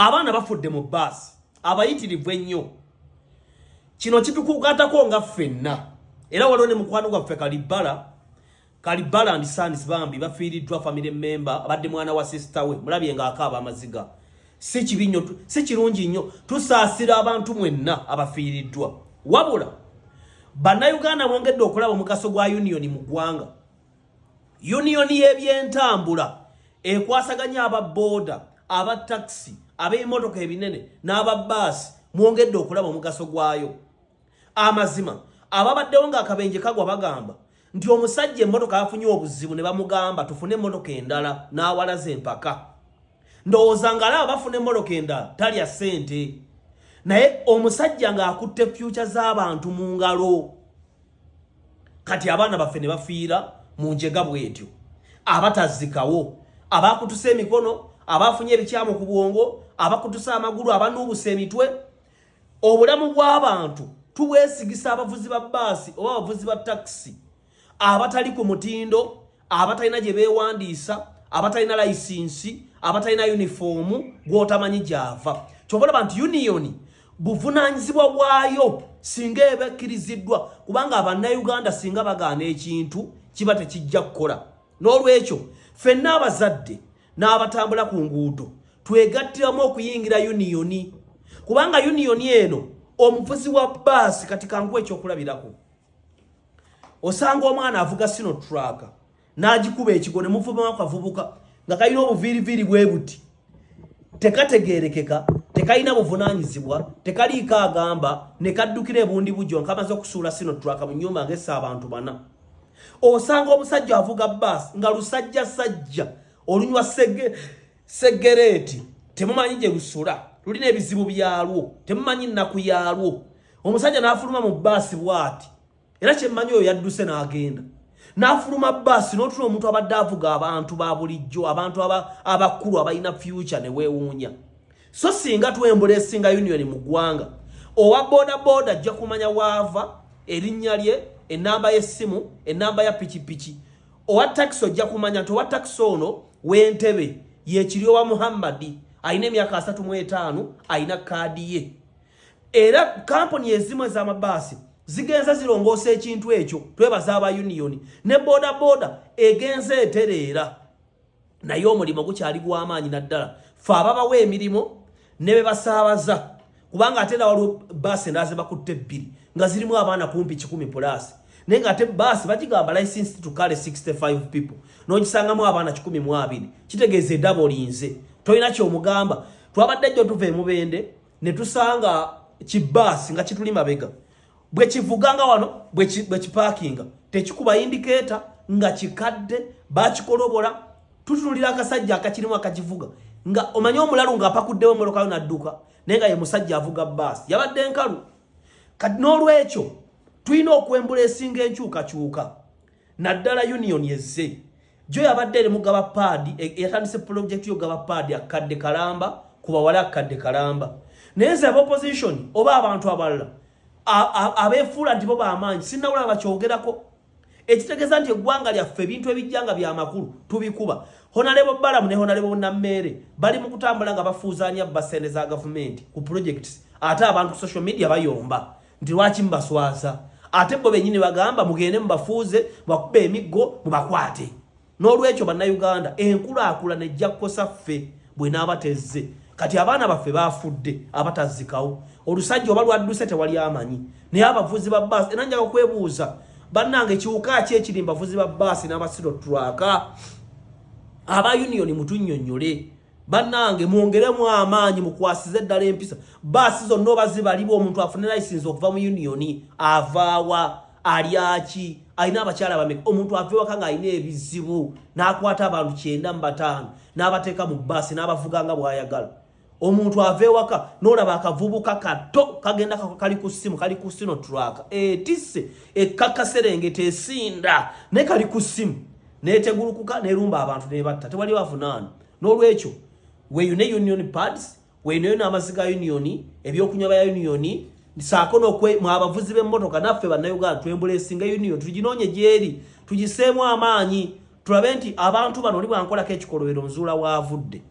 Abaana bafudde mu bbaasi abayitirivu ennyo. Kino kitukugatako nga ffenna, era waliwo ne mukwano gwaffe Kalibbala, Kalibbala and Sons, bambi bafiiriddwa family member, abadde mwana wa sister we. Mulabye ng'akaaba amaziga. Si kibi nnyo, si kirungi nnyo. Tusaasira abantu mwenna abafiiriddwa. Wabula Bannayuganda mwongedde okulaba omugaso gwa union mu ggwanga. Union y'ebyentambula ekwasaganya aba booda, aba takisi, ab'emmotoka ebinene n'aba baasi, mwongedde okulaba omugaso gwayo. Amazima, ababaddewo ng'akabenje kagwa bagamba nti omusajja emmotoka yafunye obuzibu ne bamugamba, "Tufune emmotoka endala," n'awalaza empaka. Ndowooza ng'alaba bafuna emmotoka endala talya ssente, naye omusajja ng'akutte future z'abantu mu ngalo. Kati abaana baffe ne bafiira mu njega bw'etyo, abatazikawo, abakutuse emikono, abafunye ebikyamu ku bwongo, abakutuse amagulu, abanuubusa emitwe. Obulamu bw'abantu tubwesigisa abavuzi ba bbaasi oba abavuzi ba takisi abatali ku mutindo, abatalina gye beewandiisa, abatalina layisinsi, abatalina yunifoomu, gw'otamanyi gy'ava. Kyova olaba nti union buvunaanyizibwa bwayo singa eba ekkiriziddwa, kubanga Abannayuganda singa bagaana ekintu kiba tekijja kukola. N'olwekyo ffenna abazadde n'abatambula ku nguudo twegattiramu okuyingira union, kubanga union eno, omuvuzi wa bbaasi, kati kankuwa ekyokulabirako, osanga omwana avuga Sinotruk n'agikuba ekigo ne muvubamu akavubuka nga kalina obuviiriviiri bwe buti, tekategeerekeka, tekalina buvunaanyizibwa, tekaliiko agamba, ne kaddukira ebundi bujjo nga kamaze okusuula Sinotruk mu nnyumba ng'essa abantu bana. Osanga omusajja avuga baasi nga lusajja sajja olunywa segereeti, temumanyi gye lusula, lulina ebizibu byalwo, temumanyi nnaku yaalwo. Omusajja n'afuluma mu baasi bw'ati, era kyemmanyi oyo yadduse n'agenda n'afuluma baasi, n'otula omuntu abadde avuga abantu ba bulijjo, abantu abakulu abalina future, ne weewuunya. So singa twembula esinga union mu ggwanga, owa boda boda ajja kumanya waava, erinnya lye, enamba y'essimu, enamba ya pikipiki. Owa takisi ojja kumanya nti owa takisi ono w'Entebe yekiri owa Muhammadi, alina emyaka 35, alina kaadi ye. Era kampuni ezimu ez'amabaasi zigenza zirongoosa ekintu ekyo, twebaza aba union. Ne boda boda egenza etereera, naye omulimu gukyali gw'amaanyi, naddala fe ababawa emirimu ne be basaabaza, kubanga ate era waliwo baasi endala ze bakutte ebbiri nga zirimu abaana kumpi 100 plus, naye nga ate baasi bagigamba license to carry 65 people, n'ogisangamu abaana 120, kitegeeza edabolinze. Tolina kyomugamba. Twabadde jjo tuva emubende ne tusanga kibaasi nga kituli mabega, bwe kivuganga wano, bwe kipaakinga tekikuba indicator, nga kikadde, bakikolobola. Tutunulira akasajja akakirimu akakivuga, nga omanyi omulalu ng'apakuddewo emmotoka yo n'adduka, naye nga ye musajja avuga baasi yabadde enkalu. Kati n'olwekyo tulina okwembula esinga enkyukakyuka, naddala union ezze jo yabadde eri mugaba paadi, yatandise project yogaba paadi akadde kalamba ku bawala, akadde kalamba. Naye nze aba opposition oba abantu abalala abeefuula nti bo bamaanyi sinnawula bakyogerako, ekitegeeza nti eggwanga lyaffe ebintu ebijja nga byamakulu tubikuba. Honourable Balamu ne Honourable Nammeere bali mu kutambula nga bafuuzaanya basente za gavumenti ku projects, ate abantu ku social media bayomba nti lwaki mubaswaza, ate bo bennyini bagamba mugende mubafuuze, mubakube emiggo, mubakwate. N'olwekyo Bannayuganda, enkulaakulana ejja kukosa ffe bwenaaba tezze. Kati abaana baffe bafudde abatazikawo, olusajja oba lwadduse tewali amanyi. Naye abavuzi ba baasi, era njaga kwebuuza bannange, kiwuka ki ekiri mbavuzi ba baasi n'aba Sinotruk? Aba union mutunnyonnyole bannange, mwongeremu amaanyi, mukwasize eddala empisa. Baasi zonna oba zibalibwa, omuntu afune license okuva mu union avaawa, alyaki, alina abakyala bameka? Omuntu ava ewaka ng'alina ebizibu n'akwata abantu 95 n'abateeka mu baasi n'abavuga nga bw'ayagala. Omuntu ava ewaka n'olaba akavubuka kato kagenda kali ku ssimu, kali ku Sinotruk etisse ekkakaserengeta esinda, naye kali ku ssimu, netegulukuka nerumba abantu nebatta, tewali bavunaana. N'olwekyo weyune union pads, weyuneyo n'amazzi ga union, ebyokunywa bya union, saako nokwe mwe abavuzi b'emmotoka naffe Bannayuganda twembula esinga union, tuginoonye gyeri, tugiseemu amaanyi, tulabe nti abantu bano oli bwankolako ekikolobero nzuula waavudde.